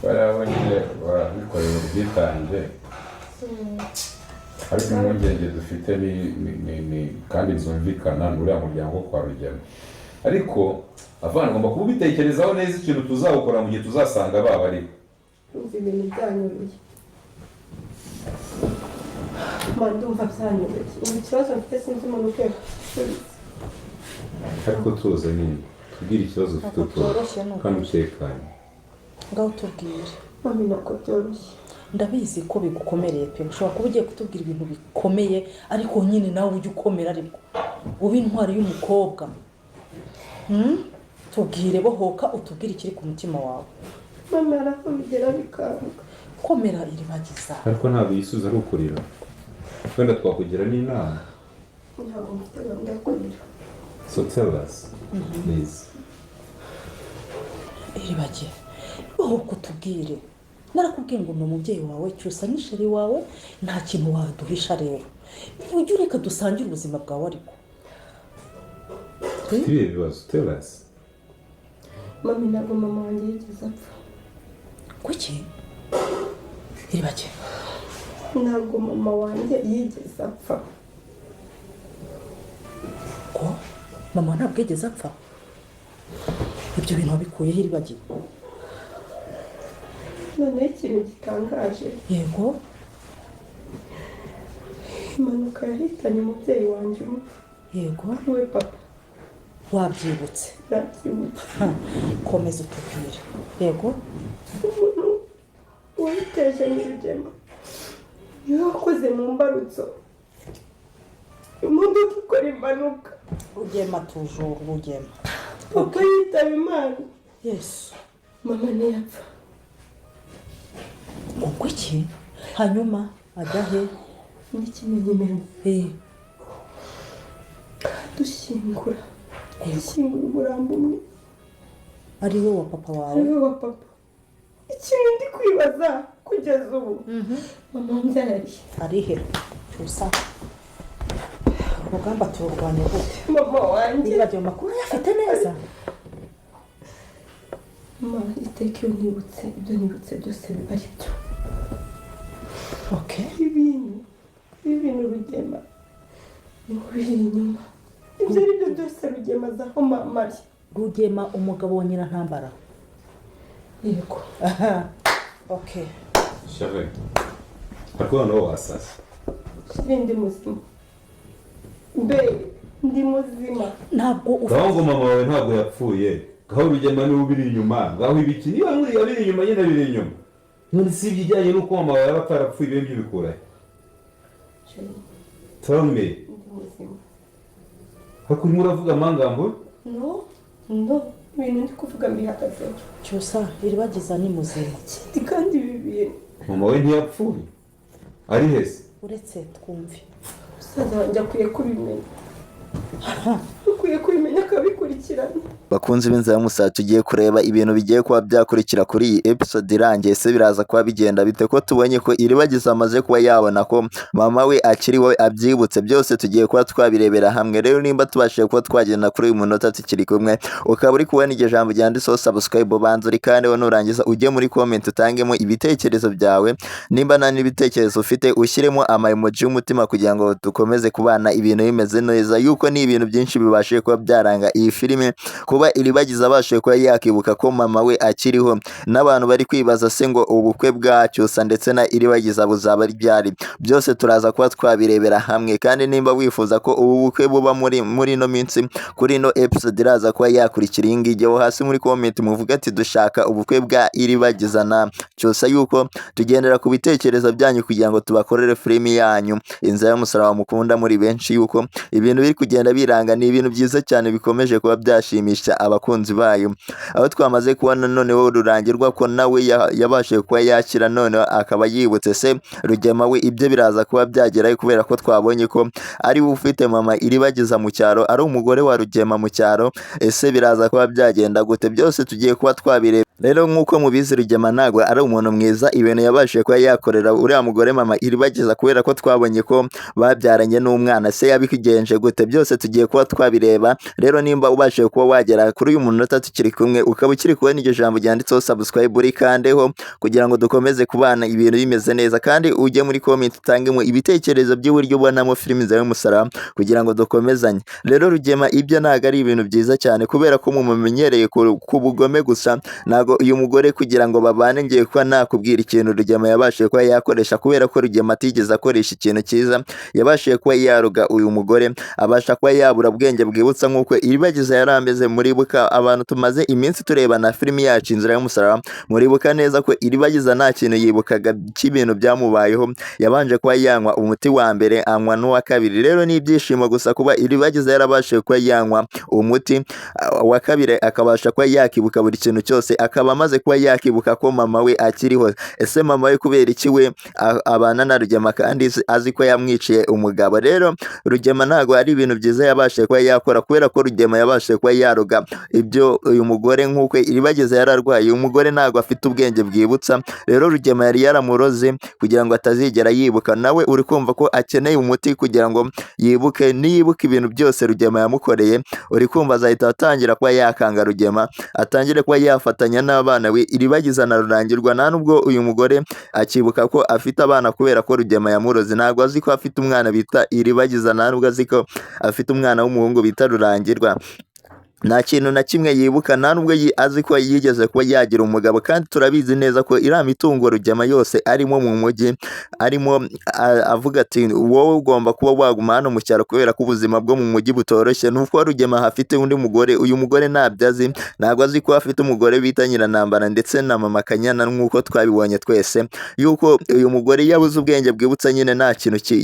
Bariya bo nyine barabikorera ubwitange, ariko impungenge dufite ni kandi zumvikana, ni uriya muryango wo kwa Rugema. Ariko avana ugomba kuba ubitekerezaho neza, ikintu tuzawukora mu gihe tuzasanga baba ariho. Ndumva ibintu byanyobeye ma, ndumva byanyobeye. Ubu ikibazo mfite, sinzi umuntu ukwiye kugisubiza. Ariko tuza nyine, tubwire ikibazo ufite. Ntabwo Utuze byoroshye, ni kandi ukuri. Utekanye. Ngaho tubwire. Mami, ntabwo byoroshye. Ndabizi ko bigukomereye pe. Ushobora kuba ugiye kutubwira ibintu bikomeye, ariko nyine nawe ujye ukomera, ariko ube intwari y'umukobwa. Tubwire, bohoka, utubwire ikiri ku mutima wawe. Mami, hari aho bigera bikanga. Komera, Iribagiza. Ariko ntabwo yisubiza ari ukurira, wenda twakugira n'inama. Ntabwo mfite gahunda yo kurira. So tell us, please. Iribagiza, bohoka utubwire. Narakubwiye ngo ni umubyeyi wawe, Cyusa ni chéri wawe, nta kintu waduhisha. Rero ujye ureka dusangire ubuzima bwawe, ariko Ufite ibihe bibazo? Tell us. Mami, ntabwo mama wanjye yigeze apfa. Kuki, Iribagiza? Ntabwo mama wanjye yigeze apfa. Ko mama ntabwo yigeze apfa? Ibyo bintu wabikuyeho, Iribagiza? Noneho ikintu gitangaje, Yego. impanuka yahitanye umubyeyi wanjye umwe, we papa. Wabyibutse? Nabyibutse. Ha, komeza utubwire, yego. Umuntu wayiteje ni Rugema, niwe wakoze mu mbarutso, imodoka ikora impanuka. Rugema, tujuru Rugema. Papa yitaba Imana. Yesu! Mama ntiyapfa. Ubwo iki? Hanyuma ajya he? N'ikimenyimenyi, dushyingura, dushyingura umurambo umwe, ari we wa papa wawe. Ari we wa papa. Ikintu ndi kwibaza kugeza ubu, mama wambyariye Ari he, Cyusa? Urugamba tururwanya gute? Mama wanjye. Nibagiwe, amakuru uyafite neza? Mama, iteka iyo nibutse ibyo nibutse byose biba ari byo. Ibintu Rugema niho biri inyuma, ibyo ari byo byose Rugema azi aho mama ari. Rugema, umugabo wa Nyirantambara? Yego. Aha, okay. Chérie, ariko noneho wasaze. Chéri, ndi muzima mbe, ndi muzima. Ntabwo Ngaho ufite ngo mama wawe ntabwo yapfuye, ngaho Rugema niwe ubiri inyuma, ngaho ibiki? Niba nkuriya biri inyuma nyine, biri inyuma. None si ibijyanye n'uko mama wawe yaba atarapfuye, ibyo ngibyo bikurahe? Chéri, Tell me. ndi muzima. Ariko urimo uravuga amangambo. No, no, ibintu ndi kuvuga mbihagazeho. Cyusa, Iribagiza ni muzima. Ikindi kandi, ibi bintu, Mama we ntiyapfuye, ari hese? Uretse twumve. Musaza wanjye akwiye kubimenya, akwiye kubimenya akabikurikirana. Bakunzi b'Inzira y'Umusaraba, tugiye kureba ibintu bigiye kuba byakurikira kuri iyi episode irangiye. Ese biraza kuba bigenda bite, ko tubonye ko Iribagiza amaze kuba yabona ko mama we akiriho, abyibutse? Byose tugiye kuba twabirebera hamwe. Rero nimba tubashije kuba twagenda kuri uyu munota tukiri kumwe, ukaba uri kubona iryo jambo ryanditseho subscribe, banza uri kandi nurangiza ujye muri comment utangemo ibitekerezo byawe. Nimba nta n'ibitekerezo ufite, ushyiremo ama emoji y'umutima kugira ngo dukomeze kubana ibintu bimeze neza, yuko ni ibintu byinshi bibashije kuba byaranga iyi filime. Kuba Iribagiza abashije kuba yakibuka ko mama we akiriho, n'abantu bari kwibaza se ngo ubukwe bwa Cyusa ndetse na Iribagiza buzaba ryari, byose turaza kuba twabirebera hamwe. Kandi nimba wifuza ko ubu bukwe buba muri ino minsi, kuri ino episode iraza kuba yakurikira iyi ngiyi, jyaho hasi muri comment muvuga ati: "Dushaka ubukwe bwa Iribagiza na Cyusa", yuko tugendera ku bitekerezo byanyu kugira ngo tubakorere filimi yanyu Inzira y'Umusaraba mukunda muri benshi, yuko ibintu biri kugenda biranga ni ibintu byiza cyane bikomeje kuba byashimisha abakunzi bayo. Aho twamaze kubona noneho rurangirwa ko nawe yabashije kuba yakira, noneho akaba yibutse. Se Rugema we ibyo biraza kuba byagerayo, kubera ko twabonye ko ari we ufite mama Iribagiza mu cyaro, ari umugore wa Rugema mu cyaro. Ese biraza kuba byagenda gute? Byose tugiye kuba twabireba. Rero nk'uko mubizi, Rugema ntabwo ari umuntu mwiza. Ibintu yabashije kuba yakorera uriya mugore mama Iribagiza, kubera ko twabonye ko babyaranye n'umwana, se yabigenje gute? Byose tugiye kuba twabireba. Rero nimba ubashije kuba wagera kugera kuri uyu munota tukiri kumwe, ukaba ukiri kubona iryo jambo ryanditseho subscribe, urikandeho kugira ngo dukomeze kubana ibintu bimeze neza, kandi ujye muri comment utangemo ibitekerezo by'uburyo ubonamo filimi Inzira y'Umusaraba kugira ngo dukomezanye. Rero Rugema ibyo ntabwo ari ibintu byiza cyane kubera ko mumumenyereye ku bugome gusa. Ntabwo uyu mugore kugira ngo babane, ngiye kuba nakubwira ikintu Rugema yabashije kuba yakoresha, kubera ko Rugema atigeze akoresha ikintu cyiza. Yabashije kuba yaruga uyu mugore, abasha kuba yabura ubwenge bwibutsa nk'uko Iribagiza yari ameze. Muribuka abantu tumaze iminsi turebana filimi yacu Inzira y'Umusaraba, muribuka neza ko Iribagiza nta kintu yibukaga cy'ibintu byamubayeho. Yabanje kuba yanywa umuti wa mbere, anywa n'uwa kabiri. Rero ni ibyishimo gusa kuba Iribagiza yarabashije kuba yanywa umuti wa kabiri, akabasha kuba yakibuka buri kintu cyose, akaba amaze kuba yakibuka ko mama we akiriho. Ese mama we kubera iki we abana na Rugema kandi azi ko yamwiciye umugabo? Rero Rugema ntabwo ari ibintu byiza yabashije kuba yakora, kubera ko Rugema yabashije kuba yaroga ibyo uyu mugore nk'uko Iribagiza yararwaye. Uyu mugore ntabwo afite ubwenge bwibutsa. Rero Rugema yari yaramuroze kugira ngo atazigera yibuka. Nawe uri kumva ko akeneye umuti kugira ngo yibuke. Niyibuka ibintu byose Rugema yamukoreye, uri kumva azahita atangira kuba yakanga Rugema, atangire kuba yafatanya n'abana we Iribagiza na Rurangirwa. Nta nubwo uyu mugore akibuka ko afite abana kubera ko Rugema yamuroze. Ntabwo azi ko afite umwana bita Iribagiza, nta nubwo azi ko afite umwana w'umuhungu bita Rurangirwa. Nta kintu na kimwe yibuka, nta nubwo azi ko yigeze kuba yagira umugabo. Kandi turabizi neza ko iriya mitungo Rugema yose arimo mu mujyi, arimo avuga ati wowe ugomba kuba waguma hano mu cyaro kubera ko ubuzima bwo mu mujyi butoroshye. Nuko Rugema hafite undi mugore, uyu mugore ntabyo azi, ntabwo azi ko afite umugore bita Nyiranambara ndetse na mama Kanyana, nk'uko twabibonye twese yuko uyu mugore yabuze ubwenge bwibutsa nyine, nta kintu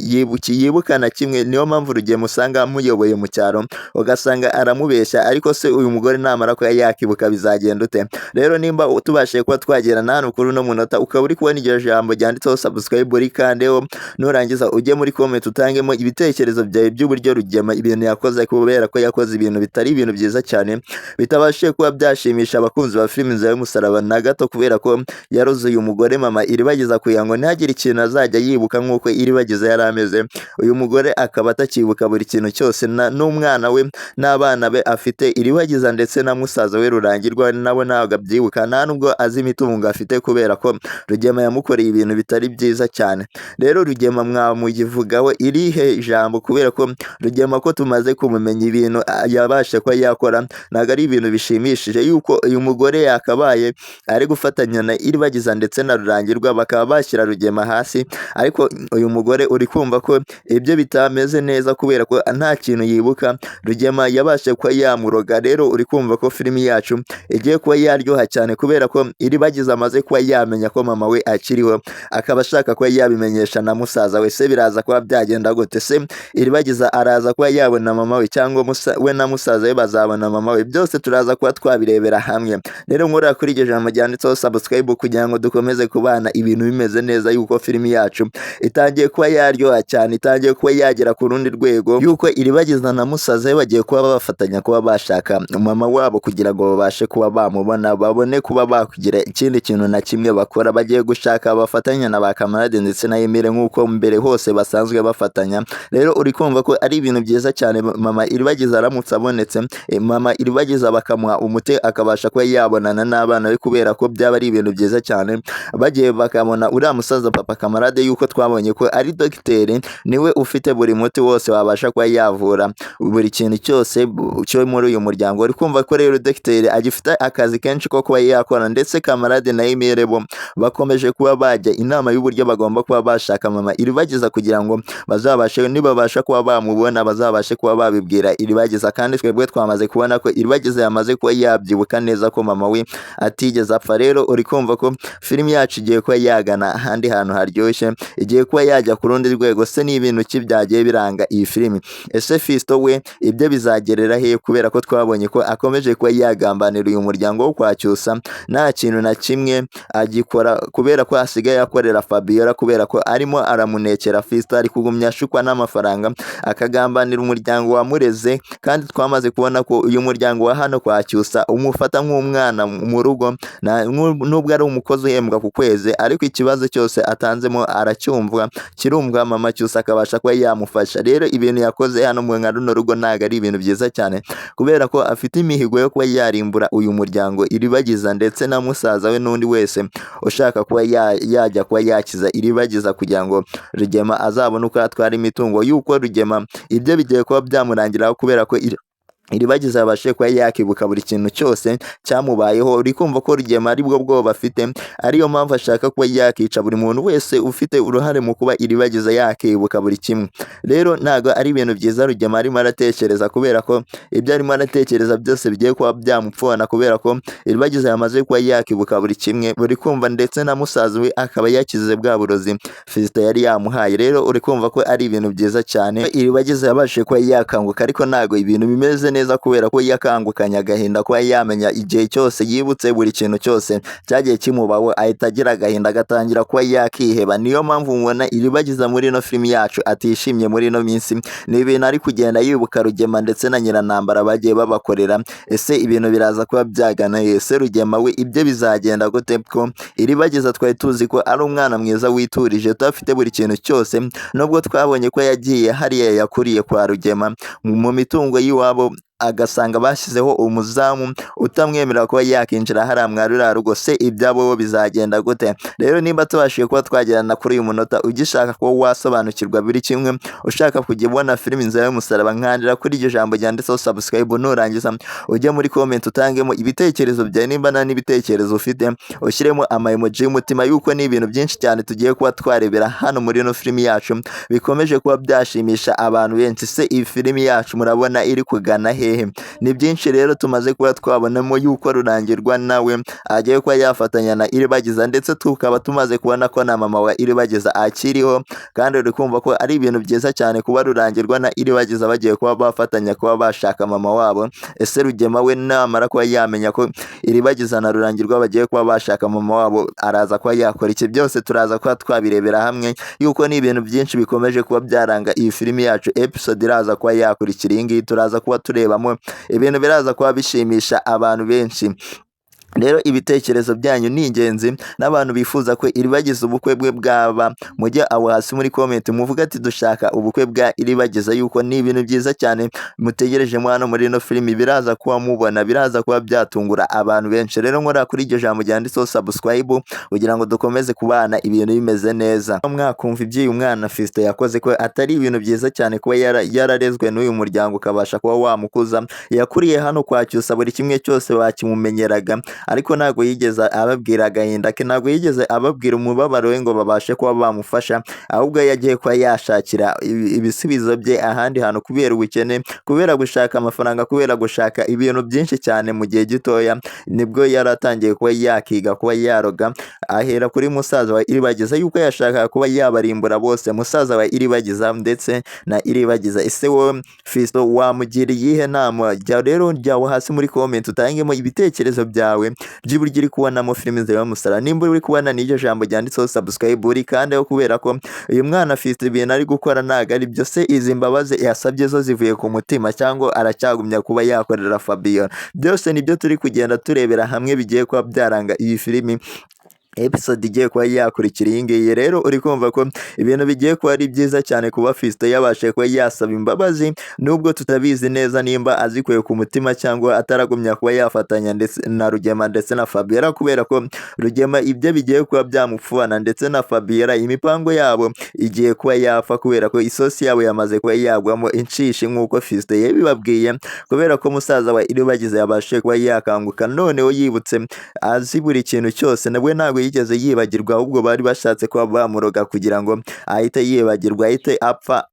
yibuka na kimwe. Niyo mpamvu Rugema usanga amuyoboye mu cyaro, ugasanga aramubeshya. Ariko se uyu mugore namara kuba yakibuka bizagenda ute? Rero nimba tubashije kuba twagera na hano kuri uno munota, ukaba uri kubona iryo jambo ryanditseho subscribe, urikandeho. Nurangiza ujye muri comment utangemo ibitekerezo byawe by'uburyo Rugema ibintu yakoze, kubera ko yakoze ibintu bitari ibintu byiza cyane, bitabashije kuba byashimisha abakunzi ba filimi Inzira y'Umusaraba na gato, kubera ko yaroze uyu mugore mama Iribagiza kugira ngo ntihagire ikintu azajya yibuka nk'uko Iribagiza yari ameze. Uyu mugore akaba atakibuka buri kintu cyose, n'umwana we n'abana be afite Iribagiza ndetse na musaza we Rurangirwa nabo ntabwo abyibuka, nta nubwo azi imitungo afite kubera ko Rugema yamukoreye ibintu bitari byiza cyane. Rero Rugema mwamugivugaho irihe jambo? Kubera ko Rugema ko tumaze kumumenya, ibintu yabasha kuba yakora ntabwo ari ibintu bishimishije, yuko uyu mugore yakabaye ari gufatanya na Iribagiza ndetse na Rurangirwa bakaba bashyira Rugema hasi. Ariko uyu mugore uri kumva ko ibyo bitameze neza kubera ko nta kintu yibuka. Rugema yabashe kuba yamuroga. Rero uri kumva ko filimi yacu igiye kuba yaryoha cyane, kubera ko Iribagiza amaze kuba yamenya ko mama we akiriho, akaba ashaka kuba yabimenyesha na musaza we. Se biraza kuba byagenda gute? Se Iribagiza araza kuba yabona mama we, cyangwa we na musaza we bazabona mama we? Byose turaza kuba twabirebera hamwe. Rero nkorera kuri iryo jambo ryanditseho subscribe kugira ngo dukomeze kubana ibintu bimeze neza, yuko filimi yacu itangiye kuba yaryoha cyane, itangiye kuba yagera ku rundi rwego, yuko Iribagiza na musaza we bagiye kuba bafatanya kuba bashaka mama wabo kugira ngo babashe kuba bamubona, babone kuba bakugira ikindi kintu na kimwe bakora. Bagiye gushaka bafatanya na ba Kamarade ndetse na Emile nk'uko mbere hose basanzwe bafatanya. Rero uri kumva ko ari ibintu byiza cyane. Mama Iribagiza aramutse abonetse, mama Iribagiza bakamuha umuti akabasha kuba yabonana n'abana be, kubera ko byaba ari ibintu byiza cyane bagiye bakabona uriya musaza papa Kamarade, yuko twabonye ko ari dogiteri, niwe ufite buri muti wose wabasha kuba yavura buri kintu cyose cyo muri uyu muryango. Uri kumva ko rero dogiteri agifite akazi kenshi ko kuba yakora, ndetse Kamarade na Emile bo bakomeje kuba bajya inama y'uburyo bagomba kuba bashaka mama Iribagiza kugira ngo bazabashe, nibabasha kuba bamubona, bazabashe kuba babibwira Iribagiza. Kandi twebwe twamaze kubona ko Iribagiza yamaze kuba yabyibuka neza ko mama we atigeze apfa. Rero uri kumva ko filimi yacu igiye kuba yagana ahandi hantu haryoshye, igiye kuba yajya ku rundi rwego. Se ni ibintu ki byagiye biranga iyi filimi? Ese Fiston we ibyo bizagerera he? Kubera ko twabonye ko akomeje kuba yagambanira uyu muryango wo kwa Cyusa, nta kintu na kimwe agikora, kubera ko asigaye akorera Fabiola, kubera ko arimo aramunekera. Fiston ari kugumya ashukwa n'amafaranga, akagambanira umuryango wamureze. Kandi twamaze kubona ko uyu muryango wa hano kwa Cyusa umufata nk'umwana mu rugo, nubwo ari umukozi uhembwa ku kwezi, ariko ikibazo cyose atanzemo aracyumvwa, kirumvwa, mama Cyusa akabasha kuba yamufasha. Rero ibintu yakoze hano mu nka runo rugo ntabwo ari ibintu byiza cyane, kubera kubera ko afite imihigo yo kuba yarimbura uyu muryango Iribagiza ndetse na musaza we n'undi wese ushaka kuba yajya kuba yakiza Iribagiza kugira ngo Rugema azabone uko atwara imitungo, yuko Rugema ibyo bigiye kuba byamurangiraho kubera ko Iribagiza yabashije kuba yakibuka buri kintu cyose cyamubayeho. Uri kumva ko Rugema aribwo bwoba afite, ariyo mpamvu ashaka kuba yakica buri muntu wese ufite uruhare mu kuba Iribagiza yakibuka buri kimwe. Rero ntabwo ari ibintu byiza Rugema arimo aratekereza, kubera ko ibyo arimo aratekereza byose bigiye kuba byamupfana, kubera ko Iribagiza yamaze kuba yakibuka buri kimwe. Uri kumva ndetse na musaza we akaba yakize bwa burozi Fiston yari yamuhaye. Rero uri kumva ko ari ibintu byiza cyane. Iribagiza yabashije kuba yakanguka, ariko ntabwo ibintu bimeze neza kubera ko yakangukanye agahinda kuba yamenya igihe cyose yibutse buri kintu cyose cyagiye kimubaho ahita agira agahinda, agatangira kuba yakiheba. Niyo mpamvu mubona Iribagiza muri ino filimi yacu atishimye muri ino minsi. Ni ibintu ari kugenda yibuka Rugema ndetse na Nyirantambara bagiye babakorera. Ese ibintu biraza kuba byagana? Ese Rugema we ibyo bizagenda gute, ko Iribagiza twari tuzi ko ari umwana mwiza witurije udafite buri kintu cyose, nubwo twabonye ko yagiye hariya yakuriye kwa Rugema mu mitungo y'iwabo agasanga bashyizeho umuzamu utamwemerera kuba yakinjira hariya mwa ruriya rugo. Se ibyabo bo bizagenda gute? Rero nimba tubashije kuba twagerana kuri uyu munota, ugishaka kuba wasobanukirwa buri kimwe, ushaka kujya ubona filimi Inzira y'Umusaraba, nkandira kuri iryo jambo ryanditseho subscribe. Nurangiza ujye muri comment utangemo ibitekerezo byawe, nimba nta n'ibitekerezo ufite ushyiremo ama emoji y'umutima, yuko ni ibintu byinshi cyane tugiye kuba twarebera hano muri ino filimi yacu bikomeje kuba byashimisha abantu benshi. Se iyi filimi yacu murabona iri kugana hehe? Ni byinshi rero tumaze kuba twabonamo yuko Rurangirwa nawe agiye kuba yafatanya na Iribagiza, ndetse tukaba tumaze kubona ko na mama wa Iribagiza akiriho, kandi uri kumva ko ari ibintu byiza cyane kuba Rurangirwa na Iribagiza bagiye kuba bafatanya kuba bashaka mama wabo. Ese Rugema we namara kuba yamenya ko Iribagiza na Rurangirwa bagiye kuba bashaka mama wabo, araza kuba yakora iki? Byose turaza kuba twabirebera hamwe, yuko ni ibintu byinshi bikomeje kuba byaranga iyi filimi yacu. Episode iraza kuba yakurikira iyi ngiyi, turaza kuba turebamo ibintu biraza kuba bishimisha abantu benshi. Rero ibitekerezo byanyu ni ingenzi, n'abantu bifuza ko Iribagiza ubukwe bwe bwaba, mujye aho hasi muri comment muvuga ati dushaka ubukwe bwa Iribagiza, yuko ni ibintu byiza cyane mutegerejemo hano muri ino filimi, biraza kuba mubona biraza kuba byatungura abantu benshi. Rero nkora kuri iryo jambo ryanditseho subscribe kugira ngo dukomeze kubana ibintu bimeze neza. Mwakumva iby'uyu mwana Fiston yakoze ko atari ibintu byiza cyane kuba yararezwe n'uyu muryango ukabasha kuba wamukuza. Yakuriye hano kwa Cyusa, buri kimwe cyose bakimumenyeraga, ariko ntabwo yigeze ababwira agahinda ke, ntabwo yigeze ababwira umubabaro we ngo babashe kuba bamufasha, ahubwo yagiye kuba yashakira ibisubizo bye ahandi hantu kubera ubukene, kubera gushaka amafaranga, kubera gushaka ibintu byinshi cyane mu gihe gitoya. Nibwo yari atangiye kuba yakiga kuba yaroga, ahera kuri musaza wa Iribagiza, yuko yashakaga kuba yabarimbura bose, musaza wa Iribagiza ndetse na Iribagiza. Ese wowe Fiston wamugira iyihe nama? Jya rero jya hasi muri comment utangemo ibitekerezo byawe by'uburyo uri kubonamo filimi Inzira y'Umusaraba. Nimba uri kubona n'iryo jambo ryanditseho subscribe uri kandi, kubera ko uyu mwana Fiston ibintu ari gukora ntabwo ari byo. Se izi mbabazi yasabye zo zivuye ku mutima, cyangwa aracyagumya kuba yakorera Fabiola? Byose nibyo turi kugenda turebera hamwe bigiye kuba byaranga iyi filimi episode igiye kuba yakurikira iyi ngiyi. Rero uri kumva ko ibintu bigiye kuba ari byiza cyane kuba Fiston yabashije kuba yasaba imbabazi, nubwo tutabizi neza nimba azikuye ku mutima cyangwa ataragumya kuba yafatanya ndetse na Rugema ndetse na Fabiola, kubera ko Rugema ibyo bigiye kuba byamupfubana ndetse na Fabiola imipango yabo igiye kuba yapfa, kubera ko isosi yabo yamaze kuba yagwamo inshishi nk'uko Fiston yabibabwiye, kubera ko musaza wa Iribagiza yabashije kuba yakanguka noneho yibutse azi buri kintu cyose, nabwo ntabwo yigeze yibagirwa, ahubwo bari bashatse kuba bamuroga kugira ngo ahite yibagirwa, ahite apfa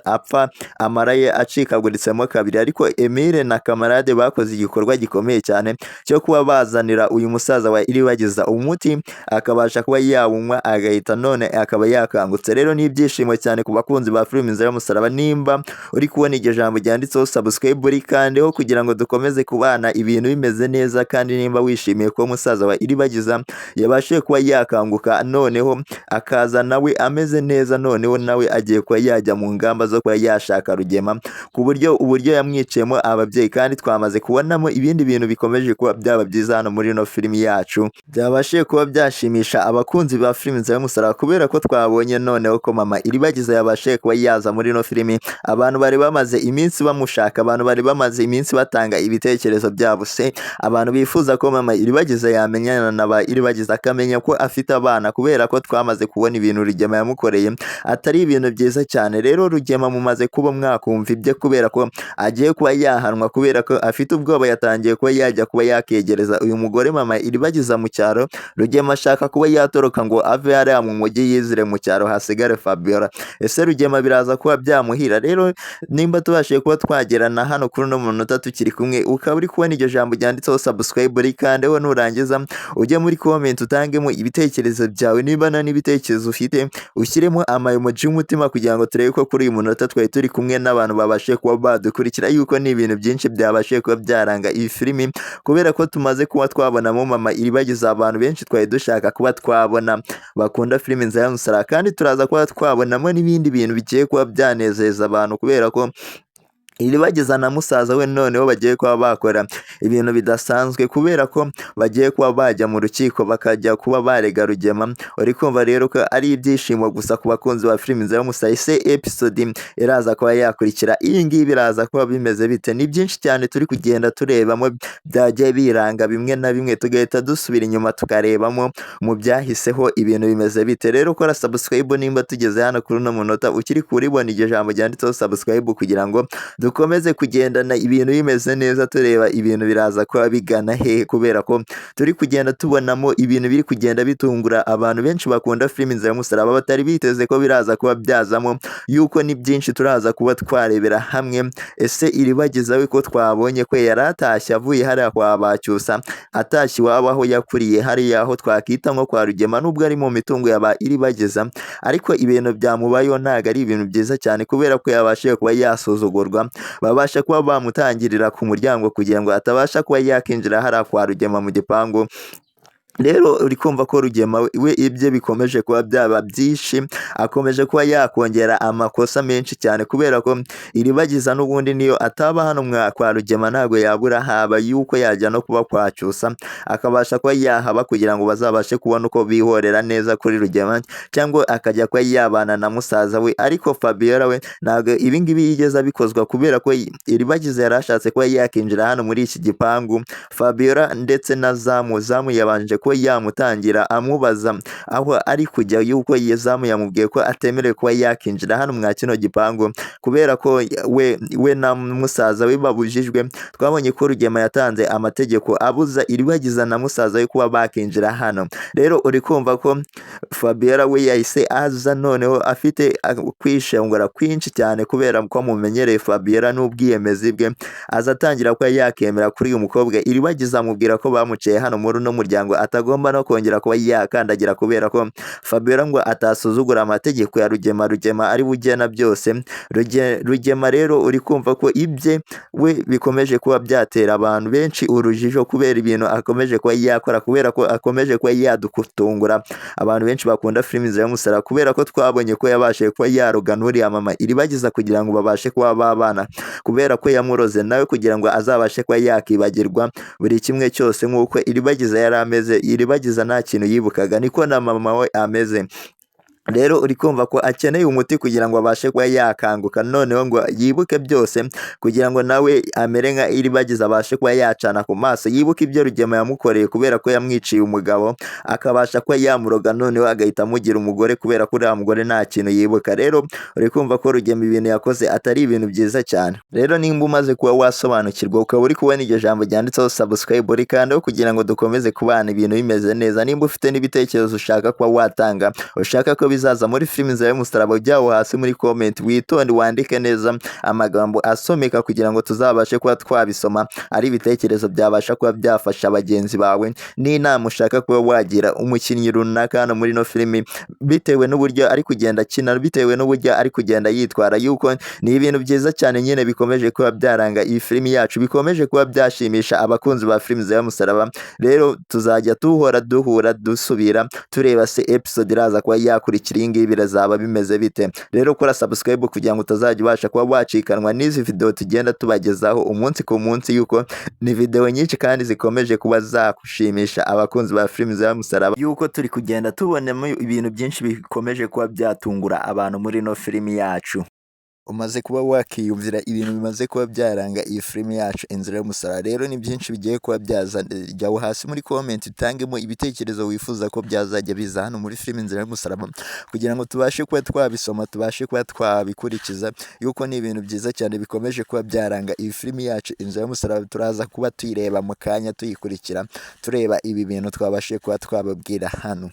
apfa amara ye acikaguritsemo kabiri. Ariko Emile na Kamarade bakoze igikorwa gikomeye cyane cyo kuba bazanira uyu musaza wa Iribagiza umuti, akabasha kuba yawunywa agahita none akaba yakangutse. Rero ni ibyishimo cyane ku bakunzi ba filimi Inzira y'Umusaraba. Nimba uri kubona iryo jambo ryanditseho subscribe urikandeho kugira ngo dukomeze kubana ibintu bimeze neza, kandi nimba wishimiye ko musaza wa Iribagiza yabashije kuba yakanguka noneho akaza nawe ameze neza, noneho nawe agiye kuba yajya mu mu ngamba zo kuba yashaka Rugema ku buryo uburyo yamwiciyemo ababyeyi. Kandi twamaze kubonamo ibindi bintu bikomeje kuba byaba byiza hano muri ino filimi yacu, byabashije kuba byashimisha abakunzi ba filimi Inzira y'Umusaraba, kubera ko twabonye noneho ko mama Iribagiza yabashije kuba yaza muri ino filimi. Abantu bari bamaze iminsi bamushaka, abantu bari bamaze iminsi batanga ibitekerezo byabo, se abantu bifuza ko mama Iribagiza yamenyana na ba Iribagiza akamenya ko afite abana, kubera ko twamaze kubona ibintu Rugema yamukoreye atari ibintu byiza cyane. Rero Rugema mumaze kuba mwakumva ibye, kubera ko agiye kuba yahanwa, kubera ko afite ubwoba, yatangiye kuba yajya kuba yakegereza uyu mugore mama Iribagiza mu cyaro. Rugema ashaka kuba yatoroka ngo ave hariya mu mujyi yizire mu cyaro hasigare Fabiola. Ese Rugema biraza kuba byamuhira? Rero nimba tubashije kuba twagerana hano kuri uno munota tukiri kumwe, ukaba uri kubona iryo jambo ryanditseho subscribe, rikandeho, nurangiza ujye muri comment utangemo ibitekerezo byawe, niba nta n'ibitekerezo ufite ushyiremo ama emoji y'umutima, kugira ngo turebe ko kuri uyu munota twari turi kumwe n'abantu babashije kuba badukurikira, yuko ni ibintu byinshi byabashije kuba byaranga iyi filimi, kubera ko tumaze kuba twabonamo mama Iribagiza, abantu benshi twari dushaka kuba twabona bakunda filimi Inzira y'Umusaraba. Kandi turaza kuba twabonamo n'ibindi bintu bigiye kuba byanezeza abantu, kubera ko Iribagiza na musaza we noneho bagiye kuba bakora ibintu bidasanzwe, kubera ko bagiye kuba bajya mu rukiko bakajya kuba barega Rugema. Uri kumva rero ko ari ibyishimo gusa ku bakunzi ba filimi Inzira y'Umusaraba. Ese episode iraza kuba yakurikira iyi ngiyi biraza kuba bimeze bite? Ni byinshi cyane turi kugenda turebamo byagiye biranga bimwe na bimwe, tugahita dusubira inyuma tukarebamo mu byahiseho ibintu bimeze bite. Rero kora subscribe nimba tugeze hano kuri uno munota ukiri kuribona iryo jambo ryanditseho subscribe, kugira ngo dukomeze kugendana ibintu bimeze neza, tureba ibintu biraza kuba bigana hehe, kubera ko turi kugenda tubonamo ibintu biri kugenda bitungura abantu benshi bakunda filimi Inzira y'Umusaraba, batari biteze ko biraza kuba byazamo, yuko ni byinshi turaza kuba twarebera hamwe. Ese Iribagiza we ko twabonye ko yari atashye avuye hariya kwa Bacyusa, atashye iwabo aho yakuriye, hariya aho twakita nko kwa Rugema, nubwo ari mu mitungo ya ba Iribagiza, ariko ibintu byamubayeho ntabwo ari ibintu byiza cyane, kubera ko yabashije kuba yasuzugurwa, babasha kuba bamutangirira ku muryango kugira ngo atabasha kuba yakinjira hariya kwa Rugema mu gipangu. Rero uri kumva ko Rugema we ibye bikomeje kuba byaba byinshi, akomeje kuba yakongera amakosa menshi cyane, kubera ko Iribagiza n'ubundi niyo ataba hano kwa Rugema ntabwo yabura haba yuko yajya no kuba kwa Cyusa, akabasha kuba yahaba kugira ngo bazabashe kubona uko bihorera neza kuri Rugema, cyangwa akajya kuba yabana na musaza we. Ariko Fabiola we ntabwo ibi ngibi yigeze abikozwa, kubera ko Iribagiza yari ashatse kuba yakinjira hano muri iki gipangu. Fabiola ndetse na Zamu, Zamu yabanje kuba yamutangira amubaza aho ari kujya, yuko Zamu yamubwiye ko atemerewe kuba yakinjira hano mwa kino gipangu, kubera ko we na musaza we babujijwe. Twabonye ko Rugema yatanze amategeko abuza Iribagiza na musaza we kuba bakinjira hano. Rero uri kumva ko Fabiola we yahise aza noneho afite kwishongora kwinshi cyane, kubera ko mumenyereye Fabiola n'ubwiyemezi bwe, aza atangira kuba yakemera kuri uyu mukobwa Iribagiza, amubwira ko bamuciye hano muri uno muryango atagomba no kongera kuba yakandagira, kubera ko Fabiola ngo atasuzugura amategeko ya Rugema. Rugema ari bugena byose. Rugema rero uri kumva ko ibye we bikomeje kuba byatera abantu benshi urujijo, kubera ibintu akomeje kuba yakora, kubera ko akomeje kuba yadutungura abantu benshi bakunda filimi Inzira y'Umusaraba, kubera ko twabonye ko yabashije kuba yaroga n'uriya mama Iribagiza kugira ngo babashe kuba babana, kubera ko yamuroze nawe kugira ngo azabashe kuba yakibagirwa buri kimwe cyose nk'uko Iribagiza yari ameze. Iribagiza nta kintu yibukaga, niko na mama we ameze. Rero uri kumva ko akeneye umuti kugira ngo abashe kuba yakanguka noneho ngo yibuke byose, kugira ngo nawe amere nka Iribagiza, abashe kuba yacana ku maso, yibuke ibyo Rugema yamukoreye, kubera ko yamwiciye umugabo akabasha kuba yamuroga noneho agahita amugira umugore, kubera ko uriya mugore nta kintu yibuka. Rero uri kumva ko Rugema ibintu yakoze atari ibintu byiza cyane. Rero nimba umaze kuba wasobanukirwa, ukaba uri kubona iryo jambo ryanditseho subscribe, rikandeho kugira ngo dukomeze kubana ibintu bimeze neza. Nimba ufite n'ibitekerezo ushaka kuba watanga, ushaka ko bizaza muri filimi Inzira y'Umusaraba, ujyaho hasi muri comment witonde wandike neza amagambo asomeka, kugira ngo tuzabashe kuba twabisoma, ari ibitekerezo byabasha kuba byafasha bagenzi bawe, n'inama ushaka kuba wagira umukinnyi runaka hano muri ino filimi, bitewe n'uburyo ari kugenda akina, bitewe n'uburyo ari kugenda yitwara, yuko ni ibintu byiza cyane nyine bikomeje kuba byaranga iyi filimi yacu, bikomeje kuba byashimisha abakunzi ba filimi Inzira y'Umusaraba. Rero tuzajya tuhora duhura dusubira tureba se episode iraza kuba yakurikira. ikurikira iyi ngiyi birazaba bimeze bite? Rero kora subscribe kugira ngo utazajya ubasha kuba wacikanwa n'izi video tugenda tubagezaho umunsi ku munsi, yuko ni video nyinshi kandi zikomeje kuba zakushimisha abakunzi ba filimi za Musaraba, yuko turi kugenda tubonamo ibintu byinshi bikomeje kuba byatungura abantu muri ino filimi yacu. Umaze kuba wakiyumvira ibintu bimaze kuba byaranga iyi filimi yacu Inzira y'Umusaraba. Rero ni byinshi bigiye kuba byaza. Jya hasi muri comment utangemo ibitekerezo wifuza ko byazajya biza hano muri filimi Inzira y'Umusaraba, kugira ngo tubashe kuba twabisoma, tubashe kuba twabikurikiza, yuko ni ibintu byiza cyane bikomeje kuba byaranga iyi filimi yacu Inzira y'Umusaraba. Turaza kuba tuyireba mu kanya, tuyikurikira, tureba ibi bintu twabashije kuba twababwira hano.